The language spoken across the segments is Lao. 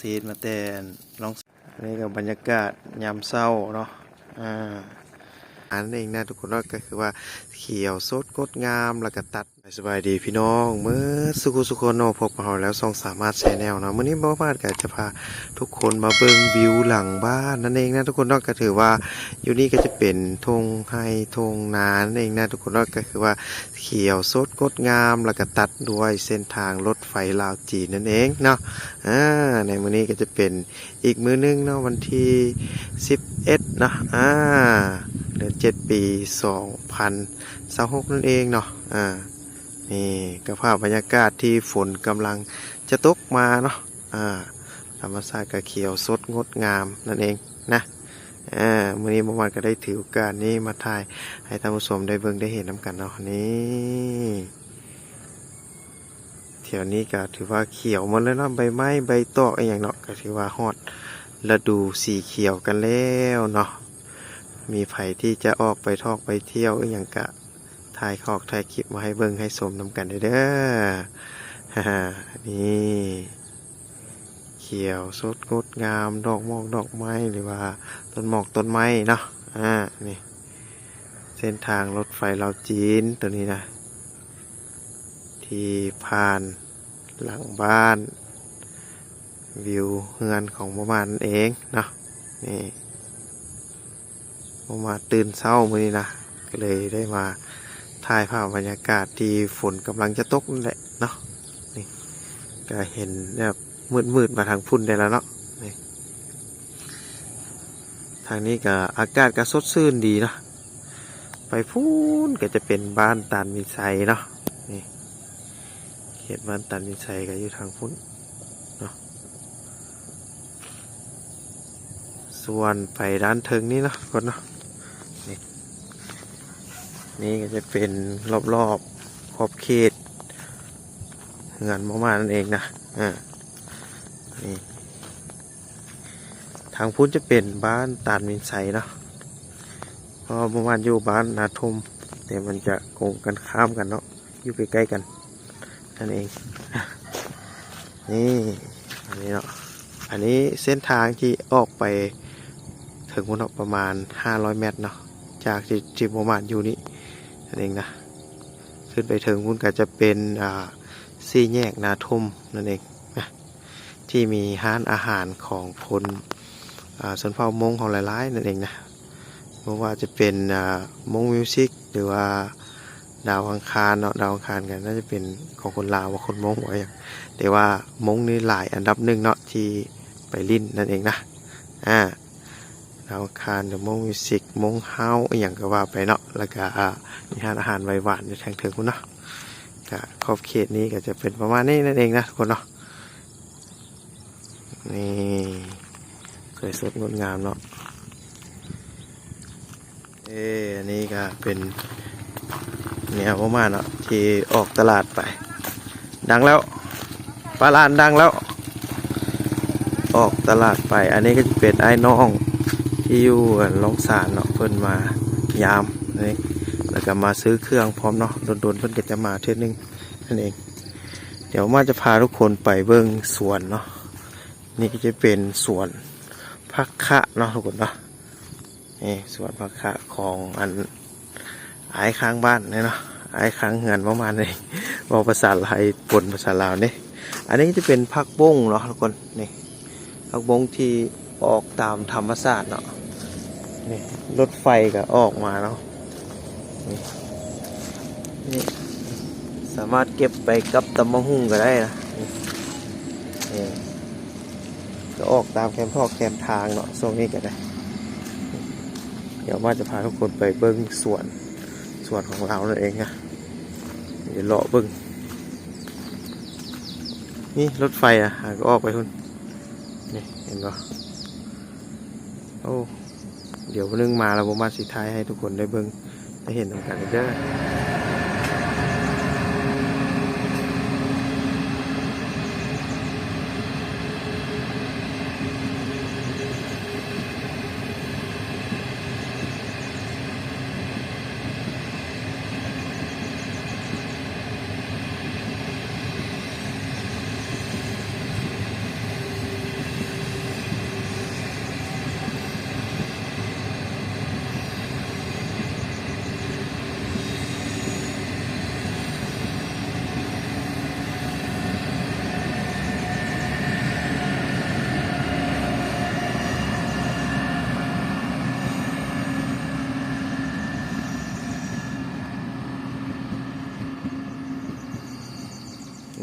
ຕິດມາແຕ່ ອັນ ລອງ ອັນນີ້ກໍບັນຍາກາດຍາມເຊົ້າເນາະ ອ່າ ອັນເອງນະທຸກຄົນເນາະ ກໍຄືວ່າຂຽວສົດງົດງາມ ແລ້ວກໍຕັດ ສະບາຍດີພີ່ນ້ອງເໝິດສູ່ຜູ້ສູ່ຄົນເນາະ ພົບກັບເຮົາແລ້ວ ຊ່ອງສາມາດແຊນແນວເນາະ. ມື້ນີ້ບໍ່ມາດກໍຈະພາທຸກຄົນມາເບິ່ງວິວຫຼັງບ້ານນັ້ນເອງນະທຸກຄົນເນາະ. ກໍຖືວ່າຢູ່ນີ້ກໍຈະເປັນທົ່ງໄຮ່ທົ່ງນານັ້ນເອງນະທຸກຄົນເນາະ. ກໍຄືວ່າຂຽວສົດງົດງາມ ແລ້ວກໍຕັດດ້ວຍເສັ້ນທາງລົດໄຟລາວຈີນນັ້ນເອງເນາະ. ອາ ໃນມື້ນີ້ກໍຈະເປັນອີກມື້ໜຶ່ງເນາະ ວັນທີສິບເອັດເນາະ ອາ ເດືອນເຈັດ ປີສອງພັນຊາວຫົກນັ້ນເອງເນາະ. ອາ ນີ້ກໍພາບບັນຍາກາດທີ່ຝົນກຳລັງຈະຕົກມາເນາະ. ອາ ທຳມະຊາດກໍຂຽວສົດງົດງາມນັ້ນເອງນະ. ອາ ມື້ນີ້ບໍ່ມາດກໍໄດ້ຖືໂອກາດນີ້ມາຖ່າຍໃຫ້ທ່ານຜູ້ຊົມໄດ້ເບິ່ງໄດ້ເຫັນນຳກັນເນາະ. ນີ້ ແຖວນີ້ກໍຖືວ່າຂຽວໝົດເລີຍເນາະ ໃບໄມ້ໃບຕອກອີ່ຫຍັງເນາະ ກໍຖືວ່າຮອດລະດູສີຂຽວກັນແລ້ວເນາະ. ມີໃຜທີ່ຈະອອກໄປທ່ອງໄປທ່ຽວອີ່ຫຍັງກະ ຖ່າຍຄອກຖ່າຍຄລິບມາໃຫ້ເບິ່ງໃຫ້ຊົມນຳກັນເດີ. ນີ້ ຂຽວສົດງົດງາມ ດອກໝອກດອກໄມ້ ຫຼືວ່າຕົ້ນໝອກຕົ້ນໄມ້ເນາະ. ອາ ນີ້ ເສັ້ນທາງລົດໄຟລາວຈີນໂຕນີ້ນະ ທີ່ຜ່ານຫຼັງບ້ານ ວິວເຮືອນຂອງໝູ່ບ້ານນັ້ນເອງເນາະ. ນີ້ ໝູ່ບ້ານຕື່ນເຊົ້າມື້ນີ້ນະ ກໍເລີຍໄດ້ມາຖ່າຍພາບບັນຍາກາດທີ່ຝົນກຳລັງຈະຕົກນັ້ນແຫຼະເນາະ. ນີ້ ກໍເຫັນແບບມືດໆມາທາງພຸ້ນໄດ້ແລ້ວເນາະ. ນີ້ ທາງນີ້ກໍອາກາດກໍສົດຊື່ນດີເນາະ. ໄປພຸ້ນກໍຈະເປັນບ້ານຕານມີໄຊເນາະ. ນີ້ ເຂດບ້ານຕານມີໄຊກໍຢູ່ທາງພຸ້ນເນາະ. ສ່ວນໄປດ້ານເທິງນີ້ເນາະ ທຸກຄົນເນາະ. ນີ້ ນີ້ກໍຈະເປັນລອບໆຂອບເຂດເຮືອນໝູ່ບ້ານນັ້ນເອງນະ. ອາ ນີ້ ທາງພຸ້ນຈະເປັນບ້ານຕານມີໄຊເນາະ ເພາະວ່າໝູ່ບ້ານຢູ່ບ້ານນາທົ່ມ ແຕ່ມັນຈະກົງກັນຂ້າມກັນເນາະ ຢູ່ໃກ້ໆກັນນັ້ນເອງ. ນີ້ ອັນນີ້ເນາະ ອັນນີ້ເສັ້ນທາງທີ່ອອກໄປເຖິງພຸ້ນເນາະ ປະມານຫ້າຮ້ອຍແມັດເນາະ ຈາກທີ່ ທີ່ໝູ່ບ້ານຢູ່ນີ້ນັ້ນເອງນະ. ຂຶ້ນໄປເຖິງພຸ້ນກໍຈະເປັນ ອ່າ ສີ່ແຍກນາທົ່ມນັ້ນເອງນະ ທີ່ມີຮ້ານອາຫານຂອງຄົນ ອ່າ ຊົນເຜົ່າມົ້ງເຮົາຫຼາຍໆນັ້ນເອງນະ. ບໍ່ວ່າຈະເປັນ ອ່າ ມົ້ງມິວສິກ ຫຼືວ່າດາວອັງຄານເນາະ, ດາວອັງຄານກໍໜ້າຈະເປັນຂອງຄົນລາວ ບໍ່ຄົນມົ້ງບໍ່ຫຍັງ, ແຕ່ວ່າມົ້ງນີ້ຫຼາຍອັນດັບໜຶ່ງເນາະ ທີ່ໄປຫຼິ້ນນັ້ນເອງນະ. ອາ ດາວອັງຄານ ຫຼື ມົ້ງມິວສິກ ມົ້ງເຮົາ ອີ່ຫຍັງກໍວ່າໄປເນາະ. ແລ້ວກໍ ອາ ມີຮ້ານອາຫານໄວຫວານຢູ່ທາງເທິງພຸ້ນເນາະ. ກໍຂອບເຂດນີ້ກໍຈະເປັນປະມານນີ້ນັ້ນເອງນະ ທຸກຄົນເນາະ. ນີ້ ສວຍສົດງົດງາມເນາະ. ເອີ ອັນນີ້ກໍເປັນແນວປະມານເນາະ ທີ່ອອກຕະຫຼາດໄປ. ດັງແລ້ວ ປາລ້ານດັງແລ້ວ ອອກຕະຫຼາດໄປ. ອັນນີ້ກໍຈະເປັນອ້າຍນ້ອງທີ່ຢູ່ ອັນ ລ່ອງສານເນາະ ເພິ່ນມາຢາມນີ້ ແລ້ວກໍມາຊື້ເຄື່ອງພ້ອມເນາະ. ດົນໆເພິ່ນກໍຈະມາເທື່ອໜຶ່ງນັ້ນເອງ. ດຽວມາຈະພາທຸກຄົນໄປເບິ່ງສວນເນາະ. ນີ້ກໍຈະເປັນສວນຜັກຂະເນາະ ທຸກຄົນເນາະ. ນີ້ສວນຜັກຂະຂອງ ອັນ ອ້າຍຂ້າງບ້ານນີ້ເນາະ, ອ້າຍຂ້າງເຮືອນປະມານນີ້ ເວົ້າພາສາໄທປົນພາສາລາວນີ້. ອັນນີ້ຈະເປັນຜັກບົ້ງເນາະ ທຸກຄົນ. ນີ້ຜັກບົ້ງທີ່ອອກຕາມທຳມະຊາດເນາະ. ນີ້ລົດໄຟກໍອອກມາເນາະ. ນີ້ ນີ້ສາມາດເກັບໄປກັບຕຳບັກຫຸ່ງກໍໄດ້ນະ. ນີ້ ນີ້ ກໍອອກຕາມແຄມທອກແຄມທາງເນາະ ຊ່ວງນີ້ກໍໄດ້. ດຽວວ່າຈະພາທຸກຄົນໄປເບິ່ງສວນ ສວນຂອງລາວນັ້ນເອງນະ. ດຽວເລາະເບິ່ງ. ນີ້ລົດໄຟນະ ຫາກໍອອກໄປພຸ້ນ. ນີ້ເຫັນບໍ່? ໂອ້ ດຽວມື້ໜຶ່ງມາແລ້ວ ບໍ່ມາດຊິຖ່າຍໃຫ້ທຸກຄົນໄດ້ເບິ່ງ ໄດ້ເຫັນນຳກັນເດີ.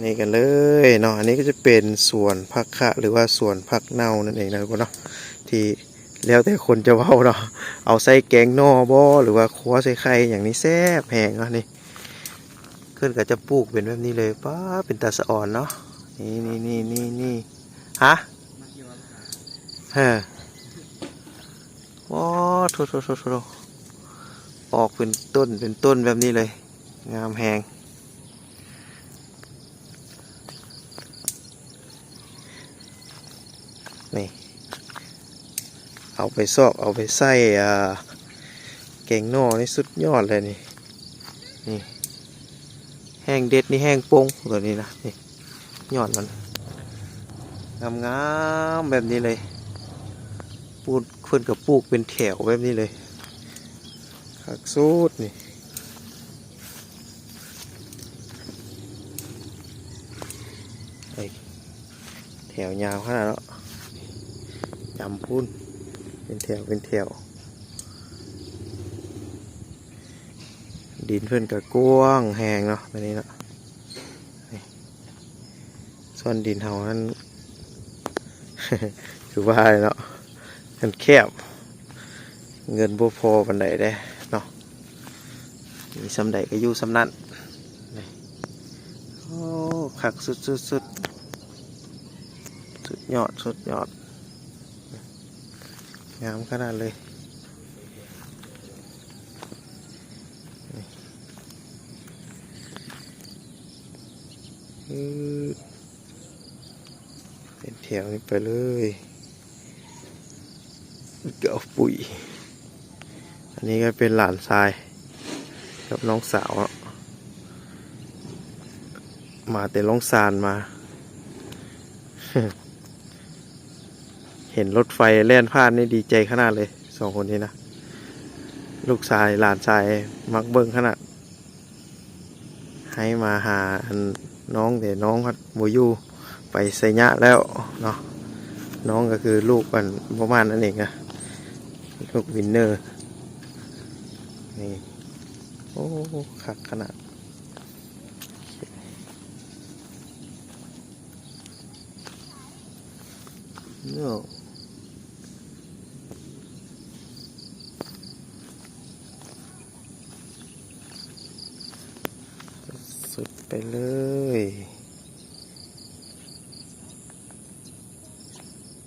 ນີ້ກັນເລີຍເນາະ ອັນນີ້ກໍຈະເປັນສວນຜັກຄະ ຫຼືວ່າສວນຜັກເນົ່ານັ້ນເອງນະທຸກຄົນເນາະ ທີ່ແລ້ວແຕ່ຄົນຈະເວົ້າເນາະ ເອົາໃສ່ແກງໜໍ່ບໍ ຫຼືວ່າຄົວໃສ່ໄຂ່ຫຍັງນີ້ແຊບແຮງເນາະ. ນີ້ເພິ່ນກໍຈະປູກເປັນແບບນີ້ເລີຍ ປ້າ ເປັນຕາສະອອນເນາະ. ນີ້ ນີ້ ນີ້ ນີ້ ນີ້ ຮະ ເອີ ໂອ້ ໂຖ ໂຖ ໂຖ ໂຖ ອອກເປັນຕົ້ນເປັນຕົ້ນແບບນີ້ເລີຍ ງາມແຮງ. ນີ້ ເອົາໄປຊອກ ເອົາໄປໃສ່ ອ່າ ແກງໜໍ່ນີ້ສຸດຍອດເລີຍນີ້. ນີ້ ແຫ້ງເດັດນີ້ແຫ້ງປົງໂຕນີ້ນະ ນີ້ ຍອດມັນງາມໆແບບນີ້ເລີຍ. ປູກ ເພິ່ນກໍປູກເປັນແຖວແບບນີ້ເລີຍ ຄັກສຸດນີ້. ເອີຍ ແຖວຍາວຂະໜາດເນາະ ຈຳພຸ້ນ ເປັນແຖວເປັນແຖວ. ດິນເພິ່ນກໍກວ້າງແຮງເນາະ ແບບນີ້ເນາະ. ນີ້ ສ່ວນດິນເຮົານັ້ນ ຄືວ່າເນາະ ມັນແຄບ ເງິນບໍ່ພໍປານໃດເດ້ເນາະ ມີສ່ຳໃດກໍຢູ່ສ່ຳນັ້ນ. ນີ້ ໂອ້ ຄັກສຸດໆ ສຸດຍອດ ສຸດຍອດ ງາມຂະໜາດເລີຍ. ນີ້ ອື ເປັນແຖວນີ້ໄປເລີຍ ກໍເອົາປຸ໋ຍ. ອັນນີ້ກໍເປັນຫຼານຊາຍກັບນ້ອງສາວເນາະ ມາແຕ່ລ່ອງຊານມາ ເຫັນລົດໄຟແລ່ນຜ່ານນີ້ດີໃຈຂະໜາດເລີຍ ສອງຄົນນີ້ນະ. ລູກຊາຍຫຼານຊາຍມັກເບິ່ງຂະໜາດ ໃຫ້ມາຫາອັນນ້ອງ ແຕ່ນ້ອງພັດບໍ່ຢູ່ ໄປໄຊຍະແລ້ວເນາະ. ນ້ອງກໍຄືລູກອັນພໍ່ມ່ານນັ້ນເອງນະ ລູກວິນເນີ. ນີ້ ໂອ້ ຄັກຂະໜາດ. ເນາະ ສຸດໄປເລີຍ.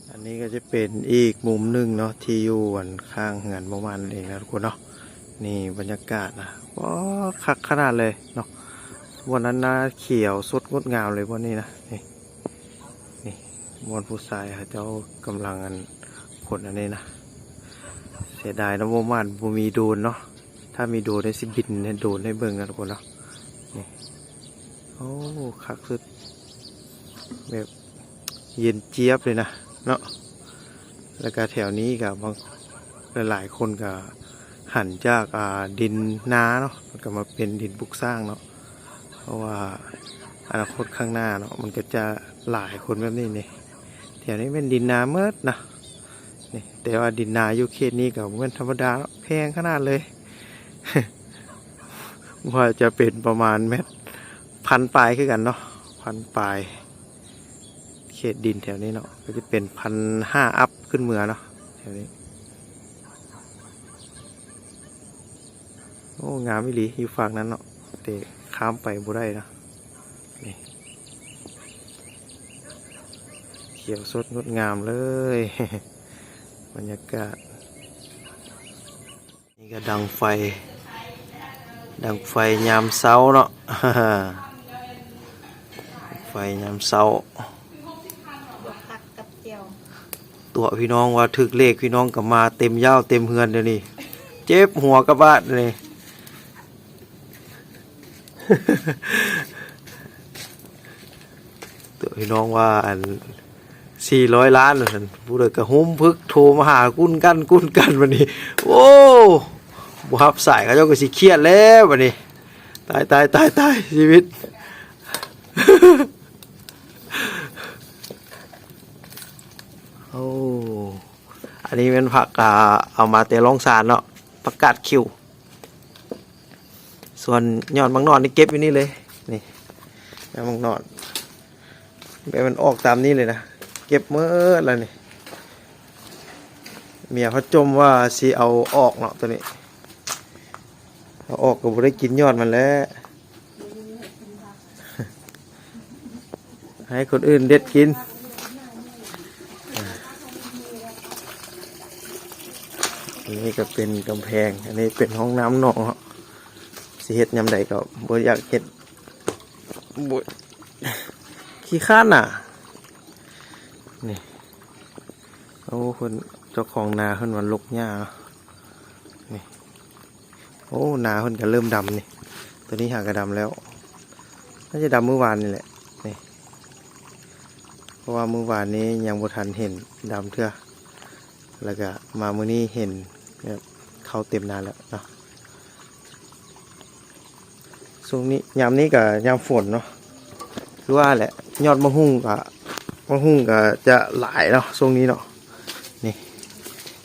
ອັນນີ້ກໍຈະເປັນອີກມຸມໜຶ່ງເນາະ ທີ່ຢູ່ອັນຂ້າງເຮືອນພໍ່ມ່ານນັ້ນເອງນະທຸກຄົນເນາະ. ນີ້ບັນຍາກາດນະ ວ້າ ຄັກຂະໜາດເລີຍເນາະ. ບ່ອນນັ້ນນາຂຽວສົດງົດງາມເລີຍບ່ອນນີ້ນະ. ນີ້ ນີ້ບ່ອນຜູ້ຊາຍເຂົາເຈົ້າກຳລັງອັນຂົນອັນນີ້ນະ. ເສຍດາຍເນາະ ບໍ່ມາ ບໍ່ມີໂດຣນເນາະ ຖ້າມີໂດຣນນີ້ຊິບິນໃຫ້ ໂດຣນໃຫ້ເບິ່ງນະທຸກຄົນເນາະ. ນີ້ ໂອ້ ຄັກສຸດ ແບບເຢັນຈຽບເລີຍນະເນາະ. ແລ້ວກະແຖວນີ້ກະບາງ ຫຼາຍໆຄົນກະຫັນຈາກ ອ່າ ດິນນາເນາະ ແລ້ວກະມາເປັນດິນປຸກສ້າງເນາະ. ເພາະວ່າອະນາຄົດຂ້າງໜ້າເນາະ ມັນກໍຈະຫຼາຍຄົນແບບນີ້ນີ້. ແຖວນີ້ແມ່ນດິນນາໝົດນະ ນີ້ ແຕ່ວ່າດິນນາຢູ່ເຂດນີ້ກໍບໍ່ແມ່ນທຳມະດາເນາະ ແພງຂະໜາດເລີຍ. ວ່າຈະເປັນປະມານແມັດພັນປາຍຄືກັນເນາະ ພັນປາຍ. ເຂດດິນແຖວນີ້ເນາະ ກໍຈະເປັນພັນຫ້າອັບຂຶ້ນເມືອເນາະ ແຖວນີ້. ໂອ້ ງາມອີ່ຫຼີ ຢູ່ຟາກນັ້ນເນາະ ແຕ່ຂ້າມໄປບໍ່ໄດ້ເນາະ. ນີ້ ຂຽວສົດງົດງາມເລີຍ ບັນຍາກາດ. ນີ້ກໍດັງໄຟ ດັງໄຟຍາມເຊົ້າເນາະ ໄຟຍາມເຊົ້າ. ຕົວະພີ່ນ້ອງວ່າຖືກເລກ ພີ່ນ້ອງກໍມາເຕັມຢ້າວເຕັມເຮືອນດຽວນີ້ ເຈັບຫົວກັບບ້ານນີ້. ຕົວະພີ່ນ້ອງວ່າອັນສີ່ຮ້ອຍລ້ານວ່າຊັ້ນ ຜູ້ໃດກໍຫຸ້ມພຶກໂທມາຫາກຸ້ນກັນກຸ້ນກັນບັດນີ້. ໂອ້ ບໍ່ຮັບສາຍ ເຂົາເຈົ້າກໍຊິຄຽດແລ້ວບັດນີ້. ຕາຍ ຕາຍ ຕາຍ ຕາຍ ຊີວິດ. ໂອ້ ອັນນີ້ແມ່ນຜັກ ອ່າ ເອົາມາແຕ່ລ່ອງຊານເນາະ ຜັກກາດຂິວ. ສ່ວນຍອດໝາກໜອນນີ້ເກັບຢູ່ນີ້ເລີຍ ນີ້ ຍາມມັນນອນ ແບບມັນອອກຕາມນີ້ເລີຍນະ ເກັບໝົດແລ້ວນີ້. ເມຍເຂົາຈົ່ມວ່າຊິເອົາອອກເນາະ ໂຕນີ້ ເອົາອອກກໍບໍ່ໄດ້ກິນຍອດມັນແຫຼະ ໃຫ້ຄົນອື່ນເດັດກິນ. ອັນນີ້ກໍເປັນກຳແພງ ອັນນີ້ເປັນຫ້ອງນ້ຳນອກເນາະ ຊິເຮັດຍາມໃດກໍບໍ່ຢາກເຮັດ ໂອ້ຍ ຂີ້ຄ້ານນະ ນີ້. ໂອ້ ເພິ່ນ ເຈົ້າຂອງນາເພິ່ນວ່າລົກຫຍ້າເນາະ ນີ້. ໂອ້ ນາເພິ່ນກໍເລີ່ມດຳນີ້ ໂຕນີ້ຫາກະດຳແລ້ວ ໜ້າຈະດຳມື້ວານນີ້ແຫຼະ ນີ້ ເພາະວ່າມື້ວານນີ້ຍັງບໍ່ທັນເຫັນດຳເທື່ອ ແລ້ວກະມາມື້ນີ້ເຫັນແບບເຂົ້າເຕັມນາແລ້ວເນາະ. ຊ່ວງນີ້ ຍາມນີ້ກະຍາມຝົນເນາະ ຄືວ່າແຫຼະ ຍອດໝາກຫຸ່ງກະ ໝາກຫຸ່ງກະຈະຫຼາຍເນາະ ຊ່ວງນີ້ເນາະ ນີ້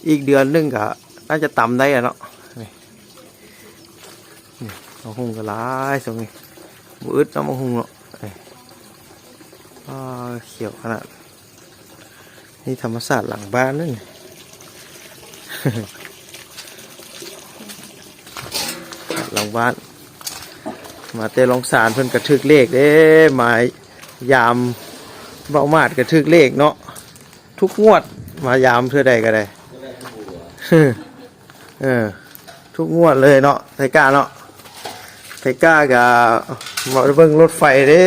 ອີກເດືອນໜຶ່ງກະໜ້າຈະຕຳໄດ້ແລ້ວເນາະ ນີ້. ນີ້ ໝາກຫຸ່ງກໍຫຼາຍຊ່ວງນີ້ ບໍ່ອຶດເນາະ ໝາກຫຸ່ງເນາະ ນີ້ ອ້າ ຂຽວຂະໜາດ ນີ້ທຳມະຊາດຫຼັງບ້ານເດ້ ຫຼັງບ້ານ ມາແຕ່ລອງສານເພິ່ນກໍຖືກເລກເດ້ ມາຍາມເບົາໝາດກໍຖືກເລກເນາະ ທຸກງວດ ມາຍາມເທື່ອໃດກໍໄດ້ ເອີ ທຸກງວດເລີຍເນາະ ໄທກ້າເນາະ ໄທກ້າກະມາເບິ່ງລົດໄຟເດ້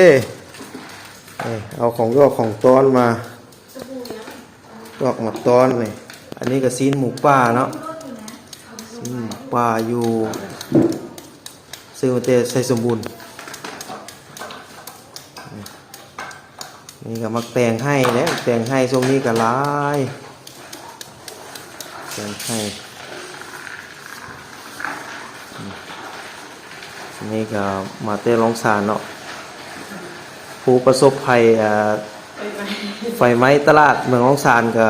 ເອີ ເອົາຂອງຢອກຂອງຕ້ອນມາ ຢອກມາຕ້ອນນີ້. ອັນນີ້ກະຊີ້ນໝູປ່າເນາະ ຊີ້ນໝູປ່າຢູ່ ຊື້ມາແຕ່ໄຊສົມບູນ. ນີ້ກໍໝາກແຕງໄຮ່ແຫຼະ ແຕງໄຮ່ຊ່ວງນີ້ກໍຫຼາຍ ແຕງໄຮ່ ນີ້ກໍມາແຕ່ລອງສານເນາະ ຜູ້ປະສົບໄພ ເອີ ໄຟໄໝ້ຕະຫຼາດເມືອງລອງສານ ກໍ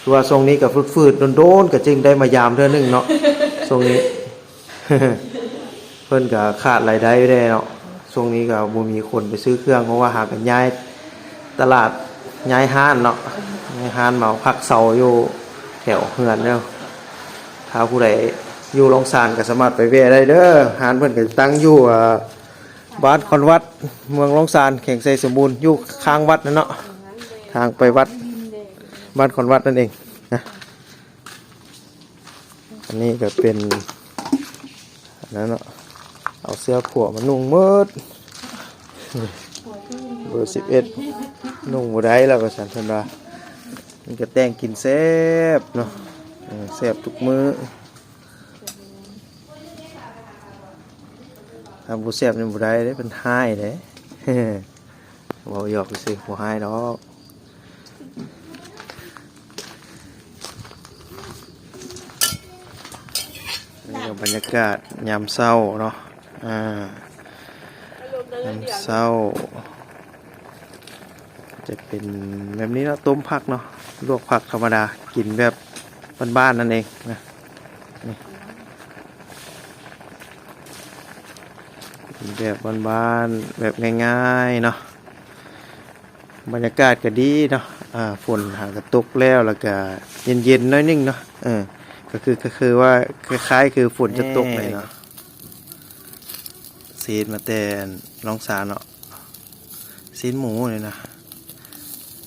ຄືວ່າຊ່ວງນີ້ກໍຝືດໆ ດົນໆ ກໍຈຶ່ງໄດ້ມາຢາມເທື່ອໜຶ່ງເນາະ ຊ່ວງນີ້. ເພິ່ນກໍຂາດລາຍໄດ້ແດ່ເນາະ ຊ່ວງນີ້ກໍບໍ່ມີຄົນໄປຊື້ເຄື່ອງ ເພາະວ່າຫາກັນຍ້າຍຕະຫຼາດ ຍ້າຍຮ້ານເນາະ ຍ້າຍຮ້ານມາພັກເຊົາຢູ່ແຖວເຮືອນເດີ. ຖ້າຜູ້ໃດຢູ່ລອງສານກໍສາມາດໄປແວ່ໄດ້ເດີ ຮ້ານເພິ່ນກໍຕັ້ງຢູ່ ເອີ ບ້ານຄອນວັດ ເມືອງລອງສານ ແຂວງໄຊສົມບູນ ຢູ່ຂ້າງວັດນັ້ນເນາະ ທາງໄປວັດ ບ້ານຄອນວັດນັ້ນເອງນະ. ອັນນີ້ກໍເປັນອັນນັ້ນເນາະ ເອົາເສື້ອຜົວມານຸ່ງໝົດ ເບີສິບເອັດ ນຸ່ງບໍ່ໄດ້ແລ້ວວ່າຊັ້ນ ເພິ່ນວ່າ. ມັນກໍແຕ່ງກິນແຊບເນາະ ເອີ ແຊບທຸກມື້ ຖ້າບໍ່ແຊບນີ້ບໍ່ໄດ້ເດ້ ເພິ່ນຮ້າຍເດ້ ເວົ້າຢອກຊື່ໆ ບໍ່ຮ້າຍດອກ. ນີ້ກໍບັນຍາກາດຍາມເຊົ້າເນາະ ອາ ຍາມເຊົ້າ ຈະເປັນແບບນີ້ເນາະ ຕົ້ມຜັກເນາະ ລວກຜັກທຳມະດາ ກິນແບບບ້ານໆ ນັ້ນເອງນະ ນີ້ ກິນແບບບ້ານໆ ແບບງ່າຍໆ ເນາະ. ບັນຍາກາດກໍດີເນາະ ອາ ຝົນຫາກະຕົກແລ້ວ ແລ້ວກະເຢັນໆ ໜ້ອຍໜຶ່ງເນາະ ເອີ ກໍຄື ກໍຄືວ່າຄ້າຍໆ ຄືຝົນຈະຕົກແຫຼະເນາະ. ຊີ້ນມາແຕ່ລອງສານເນາະ ຊີ້ນໝູນີ້ນະ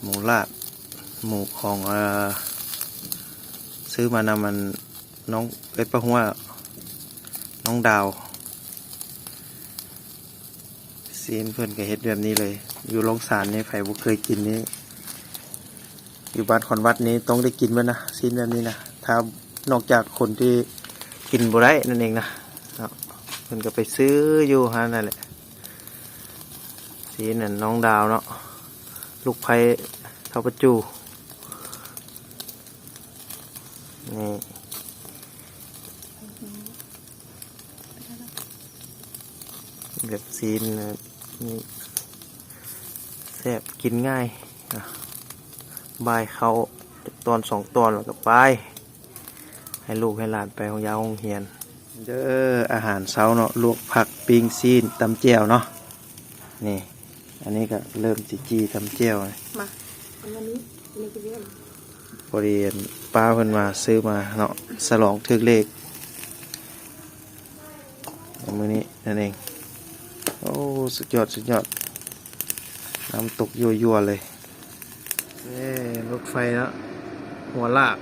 ໝູລາດ ໝູຂອງ ເອີ ຊື້ມານຳອັນ ນ້ອງ ເອີຍ ປ້າຫົວ ນ້ອງດາວ. ຊີ້ນເພິ່ນກໍເຮັດແບບນີ້ເລີຍ ຢູ່ລອງສານນີ້ ໃຜບໍ່ເຄີຍກິນນີ້ ຢູ່ບ້ານຄອນວັດນີ້ຕ້ອງໄດ້ກິນເບິດນະ ຊີ້ນແບບນີ້ນະ ຖ້ານອກຈາກຄົນທີ່ກິນບໍ່ໄດ້ນັ້ນເອງນະເນາະ ເພິ່ນກໍໄປຊື້ຢູ່ຫັ້ນນັ້ນແຫຼະ. ຊີ້ນນັ້ນນ້ອງດາວເນາະ ລູກໃພ້ທ້າວປະຈູ ນີ້ ແບບຊີ້ນນະ ນີ້ ແຊບ ກິນງ່າຍນະ ບ່າຍເຂົ້າຈັກຕອນສອງຕອນ ແລ້ວກໍໄປ ໃຫ້ລູກໃຫ້ຫຼານໄປໂຮງຢາໂຮງຮຽນເດີ. ອາຫານເຊົ້າເນາະ ລວກຜັກ ປີ້ງຊີ້ນ ຕຳແຈ່ວເນາະ ນີ້ ອັນນີ້ກໍເລີ່ມຊິຈີ່ຕຳແຈ່ວ. ມາ ອັນນີ້ ອັນນີ້ຄືເລື່ອງ ພໍດີປ້າເພິ່ນວ່າຊື້ມາເນາະ ສະຫຼອງຖືກເລກໃນມື້ນີ້ນັ້ນເອງ. ໂອ້ ສຸດຍອດ ສຸດຍອດ ນ້ຳຕົກຍົວໆເລີຍ. ເອີ ລົດໄຟເນາະ ຫົວລາກ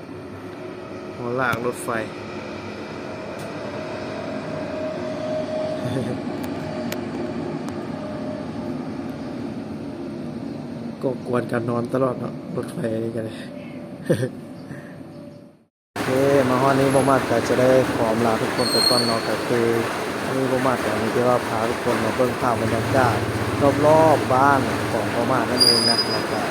ຫົວລາກລົດໄຟ ກໍກວນກັນນອນຕະຫຼອດເນາະ ລົດໄຟນີ້ກໍໄດ້. ໂອເຄ ມາຮອດນີ້ບໍ່ມາດກໍຈະໄດ້ຂໍອຳລາທຸກຄົນໄປກ່ອນເນາະ ກໍຄືອັນນີ້ບໍ່ມາດກໍມີແຕ່ວ່າພາທຸກຄົນມາເບິ່ງພາບບັນຍາກາດລອບໆບ້ານຂອງບໍ່ມາດນັ້ນເອງນະ ແລ້ວກໍ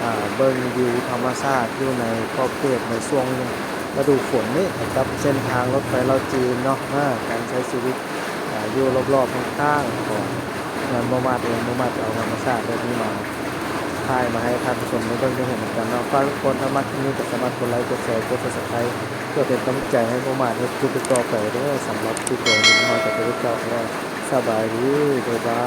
ອ່າ ເບິ່ງວິວທຳມະຊາດຢູ່ໃນຂອບເຂດໃນຊ່ວງລະດູຝົນນີ້ ກັບເສັ້ນທາງລົດໄຟລາວຈີນເນາະ ອາ ການໃຊ້ຊີວິດ ອ່າ ຢູ່ລອບໆຂ້າງໆຂອງເຮືອນບໍ່ມາດເອງ. ບໍ່ມາດກໍເອົາທຳມະຊາດແບບນີ້ມາຖ່າຍມາໃຫ້ທ່ານຜູ້ຊົມໄດ້ເບິ່ງໄດ້ເຫັນນຳກັນເນາະ. ຝາກທຸກຄົນ ຖ້າມັກຄລິບນີ້ກໍສາມາດກົດໄລ ກົດແຊ ກົດ Subscribe ເພື່ອເປັນກຳລັງໃຈໃຫ້ບໍ່ມາດເຮັດຄລິບຕໍ່ໄປເດີ. ສຳລັບຄລິບນີ້ ບໍ່ມາດກໍໄປເຮັດຕໍ່ແລ້ວ. ສະບາຍດີ ບາຍບາຍ.